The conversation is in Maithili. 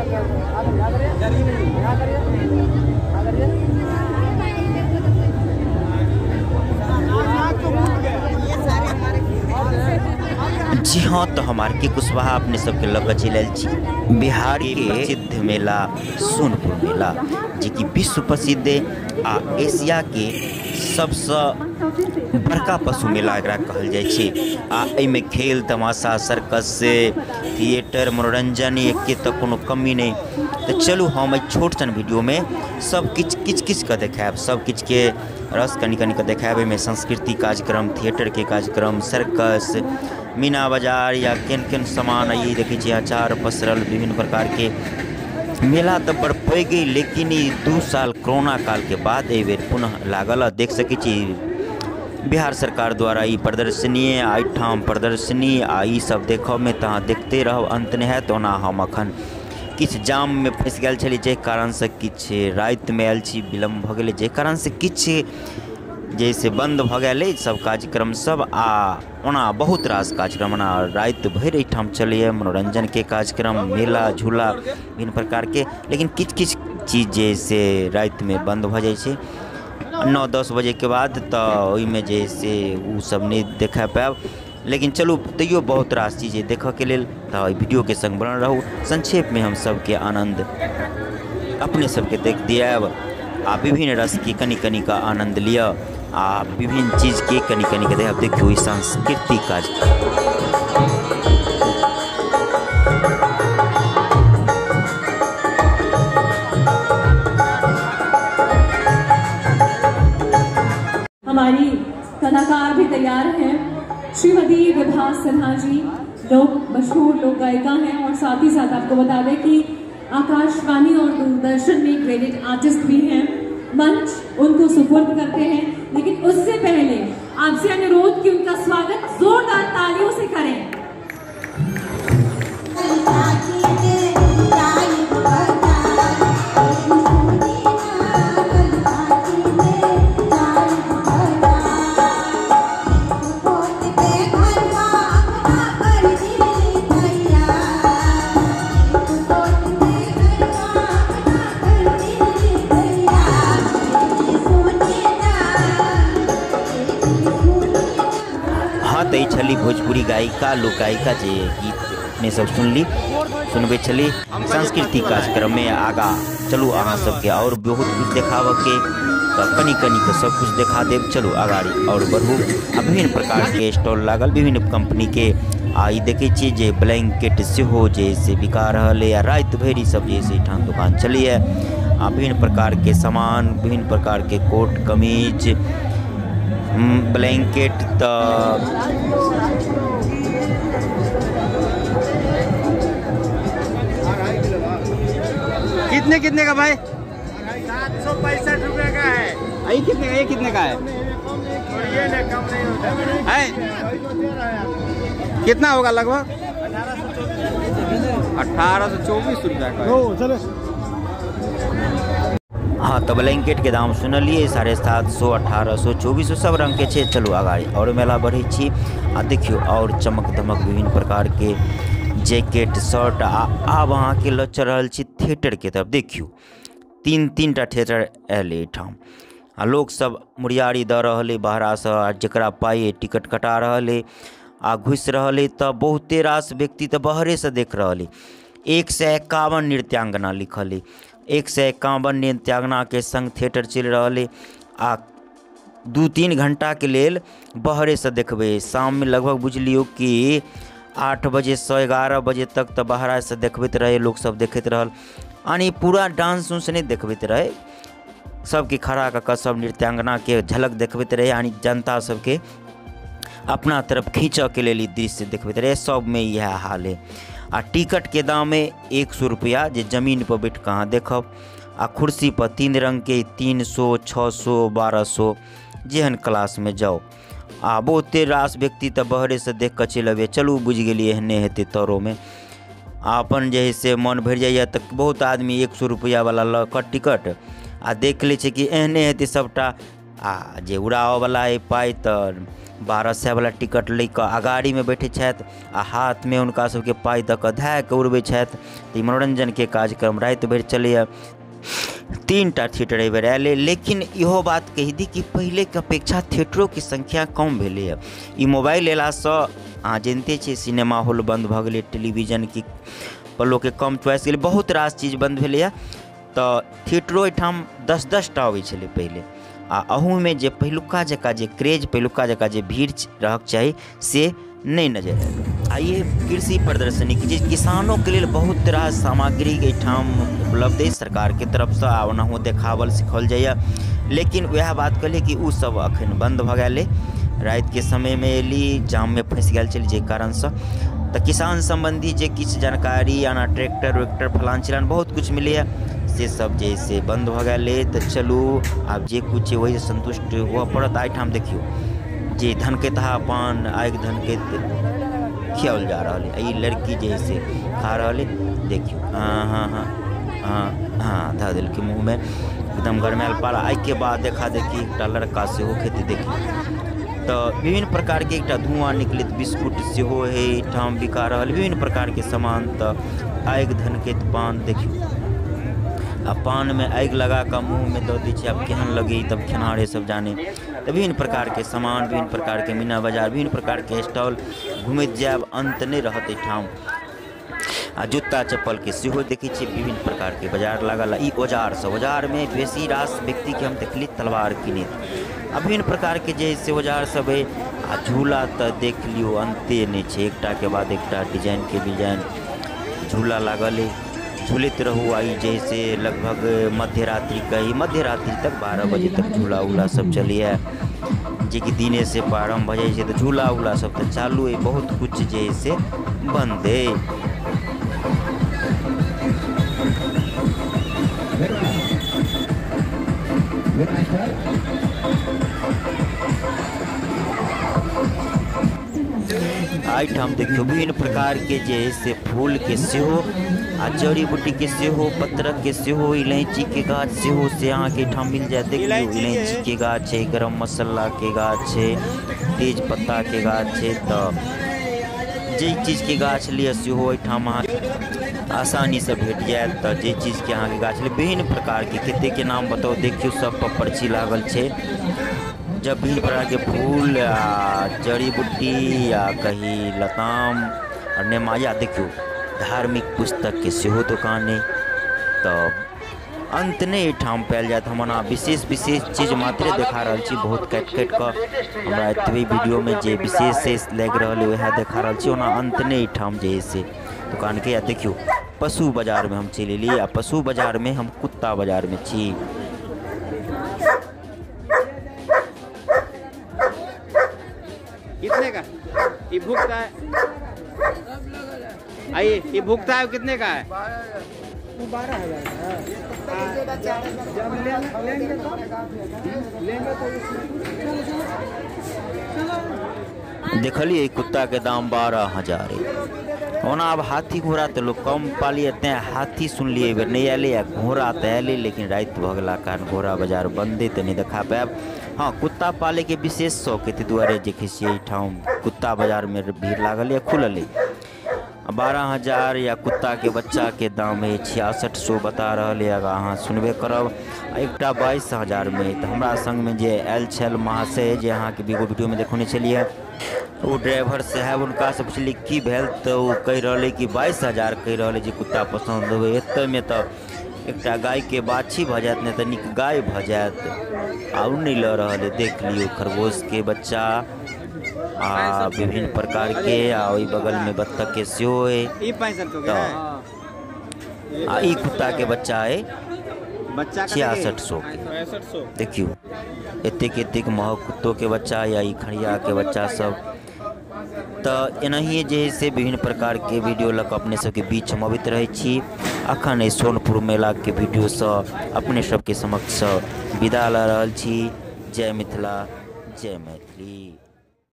जी हाँ, तो हम आर के कुशवाहा अपने सबके लग चलि आयल छी बिहार के प्रसिद्ध मेला सोनपुर मेला, जे कि विश्व प्रसिद्ध आ एशिया के सबसँ बड़का पशु मेला एकरा कहल जाइ छै। आ एहिमे खेल तमाशा, सर्कस, थिएटर, मनोरंजन के तऽ कोनो कमी नहि। तऽ चलू हम एहि छोट सन वीडियोमे सब किछु किछु किछु कऽ देखायब, सब किछुके रस कनि कनि कऽ देखायब। एहिमे सांस्कृतिक कार्यक्रम, थिएटरके कार्यक्रम, सर्कस, मीना बाजार या केहन केहन सामान ई देखै छियै अचार पसरल विभिन्न प्रकारके। मेला तऽ बड़ पैघ अइ, लेकिन ई 2 साल कोरोना कालके बाद एहिबेर पुनः लागल। आ देख सकै छी बिहार सरकार द्वारा ई प्रदर्शनी, एहिठाम प्रदर्शनी आ ई सब देखऽमे तऽ अहाँ देखते रहब, अन्त नहि हैत। ओना हम अखन किछु जाममे फँसि गेल छली, जाहि कारणसँ किछु रातिमे आयल छी, विलम्ब भऽ गेलै, जाहि कारणसँ किछु जे से बन्द भऽ गेल अछि सब कार्यक्रम सब। आ ओना बहुत रास कार्यक्रम ओना राति भरि एहिठाम चलैए, मनोरंजनके कार्यक्रम, मेला झूला विभिन्न प्रकारके। लेकिन किछु किछु चीज जे से रातिमे बन्द भऽ जाइ छै 9-10 बजेके बाद, तऽ ओहिमे जे से ओ सब नहि देखा पायब। लेकिन चलू तैयो बहुत रास चीज देखऽके लेल, तऽ एहि वीडियोके संग बनल रहू। संक्षेपमे हम सबके आनन्द अपने सबके देख दियायब आ विभिन्न रसके कनि कनि का आनन्द लिअ आ विभिन्न चीजके कनि कनि के देखब। देखियौ ई सांस्कृतिक कार्यक्रम। हमारी कलाकार भी तैयार हैं, श्रीमती विभा सिन्हा जी, लोक मशहूर लोक गायिका हैं और साथ ही साथ आपको बता दें कि आकाशवाणी और दूरदर्शन में ग्रेडेड आर्टिस्ट भी हैं। मंच उनको सुपुर्द करते हैं, लेकिन उससे पहले आपसे अनुरोध कि उनका स्वागत जोरदार तालियों से करें। छली भोजपुरी गायिका, लोक गायिका जे गीत अपने सब सुनली सुनबै छली सांस्कृतिक कार्यक्रम में। आगा चलू अहाँ सबके और बहुत कुछ देखाबऽ के, तऽ कनि कनि के सब कुछ देखा देब। चलू अगाड़ी और बढ़ू। आ विभिन्न प्रकार के स्टॉल लागल विभिन्न कंपनी के। आ ई देखै छियै जे ब्लैंकेट सेहो जे से बिका रहल अइ आ राति भरि ई सब जे से एहिठाम दुकान चलैए। आ विभिन्न प्रकार के सामान, विभिन्न प्रकार के कोट कमीज, ब्लैंकेट तऽ कितने कितने का भाई? 765 रुपये का है। ये कितने का, ये कितने का है? ये नहीं, कम नहीं होता है। कितना होगा लगभग? 1824 रुपये का। चलो हाँ, तो ब्लैंकेट के दाम सुनलिए 750, 1800, 2400 सब रंग के छै। चलू अगाड़ी और मेला बढ़ै छी आ देखियौ और चमक धमक विभिन्न प्रकार के जैकेट, शर्ट। आ आब अहाँके लऽ चल रहल छी थिएटर के तरफ। देखियौ 3-3 टा थिएटर आयल एहिठाम आ लोक सब मुरियारी दऽ रहल अइ बाहरासँ, आ जकरा पाइ अइ टिकट कटा रहल अइ आ घुसि रहल अइ। तऽ बहुते रास व्यक्ति तऽ बाहरेसँ देख रहल अइ। 151 नृत्यांगना लिखल अइ, 151 नृत्यांगना के संग थिएटर चलि रहल अइ। आ 2-3 घंटा के लेल बाहरेसँ देखबै। शाममे लगभग बुझि लियौ कि 8 बजेसँ 11 बजे तक तऽ बाहरसँ देखबैत रहै, लोकसब देखैत रहल। यानी पूरा डांस उंस नहि देखबैत रहै, सबके खड़ा कऽ कऽ सब नृत्यांगनाके झलक देखबैत रहै। यानी जनता सबके अपना तरफ खींचऽके लेल ई दृश्य देखबैत रहै। सबमे इएह हाल अइ। आ टिकट के दाम 100 रुपया जे जमीन पर बैठ कऽ अहाँ देखब, आ कुर्सी पर 3 रंग के 300, 600, 1200 जेहन क्लास में जाओ। आ बहुते रास व्यक्ति तऽ बाहरेसँ देख कऽ चलि अबैए, चलू बुझि गेलियै एहने हेतै तरोमे। आ अपन जे है से मन भरि जाइए तऽ बहुत आदमी 100 रुपैआवला लऽ कऽ टिकट आ देख लै छै कि एहने हेतै सबटा। आ जे उड़ाबऽवला अइ पाइ तऽ 1200 वाला टिकट लै कऽ अगाड़ीमे बैठै छथि आ हाथमे हुनका सबके पाइ दऽ कऽ धए कऽ उड़बै छथि। तऽ ई मनोरञ्जनके कार्यक्रम राति भरि चलैए। 3टा थिएटर एहिबेर आयल अइ, लेकिन इहो बात कहि दी कि पहिलेके अपेक्षा थिएटरोके संख्या कम भेलैए। ई मोबाइल अयलासँ अहाँ जनिते छियै सिनेमा हॉल बन्द भऽ गेलै, टेलीविजनके पर लोकके कम चॉइस गेलै, बहुत रास चीज बन्द भेलैए। तऽ थिएटरो एहिठाम 10-10 टा अबै छलै पहिले, आ अहूमे जे पहिलुका जकाँ जे क्रेज, पहिलुका जकाँ जे भीड़ रहक चाही से नहि नजर आयल। आ ये कृषि प्रदर्शनी जे किसानोके लेल बहुत रास सामग्री एहिठाम उपलब्ध अछि सरकारके तरफसँ, आ ओनाहो देखावल सिखाओल जाइए। लेकिन वएह बात कहलियै कि ओ सब अखन बन्द भऽ गेल अइ। रातिके समयमे एली, जाममे फँसि गेल छली जाहि कारणसँ। तऽ किसान सम्बन्धी जे किछु जानकारी आना ट्रैक्टर वैक्टर फलान चिलान बहुत किछु मिलैए से सब जे से बन्द भऽ गेल अइ। तऽ चलू आब जे किछु छै ओहिसँ सन्तुष्ट हुअ पड़त। एहिठाम देखियौ जे धनकेतहा पान आगि धनकैत खियाओल जा रहल अइ, ई लड़की जे है से खा रहल अइ। देखियौ हाँ हाँ हाँ हाँ हाँ धऽ देलकै मुँहमे एकदम गरमायल पाला। एहिके बाद देखा देखी एकटा लड़का सेहो खेतै। देखियौ तऽ विभिन्न प्रकारके एकटा धुआँ निकलैत बिस्कुट सेहो है एहिठाम बिका रहल, विभिन्न प्रकारके सामान। तऽ आगि धनकैत पान देखियौ, आ पानमे आगि लगा कऽ मुँहमे दऽ दै छै, आब केहन लगै तब खेनिहारे सब जाने। तऽ विभिन्न प्रकारके सामान, विभिन्न प्रकारके मीना बाजार, विभिन्न प्रकारके स्टॉल, घुमैत जायब अन्त नहि रहत एहिठाम। आ जूता चप्पलके सेहो देखै छियै विभिन्न प्रकारके बाजार लागल। आ ई औजार सब, औजारमे बेसी रास व्यक्तिके हम देखली तलवार किनैत, आ विभिन्न प्रकारके जे से औजार सब अइ। आ झूला तऽ देख लियौ अन्ते नहि छै, एकटाके बाद एकटा डिजाइनके डिजाइन झूला लागल अइ, झूलैत रहू। आ ई जे से लगभग मध्यरात्रि कही मध्यरात्रि तक 12 बजे तक झूला उला सब चलैए, जेकि दिनेसँ प्रारम्भ भऽ जाइ छै। तऽ झूला उला सब तऽ चालू अइ, बहुत किछु जे से बन्द अइ। एहिठाम देखियौ विभिन्न प्रकारके जे है से फूलके सेहो आ जड़ी बूटीके सेहो, पत्रकके सेहो, इलायचीके गाछ सेहो से अहाँके एहिठाम मिल जायत। देखियौ इलायचीके गाछ छै, गरम मसालाके गाछ छै, तेज पत्ताके गाछ छै। तऽ जाहि चीजके गाछ लिअ सेहो एहिठाम अहाँ आसानीसँ भेट जायत। तऽ जाहि चीजके अहाँके गाछ लिअ विभिन्न प्रकारके, कतेकके नाम बताउ, देखियौ सब पर पर्ची लागल छै। जब विभिन्न प्रकारके फूल आ जड़ी बूटी आ कही लताम आ नेमाया, देखियौ धार्मिक पुस्तकके सेहो दोकान अइ। तऽ अन्त नहि एहिठाम पायल जायत। हम ओना विशेष विशेष चीज मात्रे देखा रहल छी, बहुत काटि काटि कऽ हमरा एतबे वीडियोमे जे विशेष लागि रहल अइ वएह देखा रहल छी। ओना अन्त नहि एहिठाम जे है से दोकानके। आ देखियौ पशु बाजारमे हम चलि एलियै, आ पशु बाजारमे हम कुत्ता बाजारमे छी। कितने का ये भुगता है? आइए ये भुगता है कितने का है? 12,000 जब लेंगे तो देखलिए कुत्ता के दाम 12,000 है। ओना आब हाथी घोड़ा तो लोग कम पालिए, तें हाथी सुनलिए एहिबेर नहीं आयल, घोड़ा तो आयल लेकिन राति भऽ गेला कारण घोड़ा बाजार बंदे तऽ नहीं देखा पायब। हाँ, कुत्ता पाले के विशेष शौक है, ताहि दुआरे देखै छियै एहिठाम कुत्ता बाजार में भीड़ लागल या खुलल है। 12,000 या कुत्ता के बच्चा के दाम है 6,600 बता रहल है, अहाँ सुनबे करब। एकटा 22,000 में। तो हमरा संग में जे आयल छल महाशय जे अहाँके एगो वीडियो में देखौने छलियै, ओ ड्राइवर साहब, हुनका से पुछलियै की भेल तऽ ओ कहि रहल कि 22,000 कहि रहल जे कुत्ता पसन्द होय। एतऽमे तऽ एकटा गाय के बाछी भऽ जायत, नहि तऽ नीक गाय भऽ जायत, आ ओ नहि लऽ रहल है। देख लियौ खरगोश के बच्चा आ विभिन्न प्रकार के, आ ओहि बगल में बत्तख के सेहो है। तऽ आ ई कुत्ता के बच्चा है 6,600 के। देखियौ एतेक एतेक महग कुत्तो के बच्चा या ई खड़िया के बच्चा सब। तऽ एनाहिए जे है से विभिन्न प्रकार के वीडियो लऽ कऽ अपने सबके बीच हम अबैत रहै छी। अखन एहि सोनपुर मेलाके वीडियोसँ अपने सबके समक्षसँ विदा लऽ रहल छी। जय मिथिला, जय मैथिली।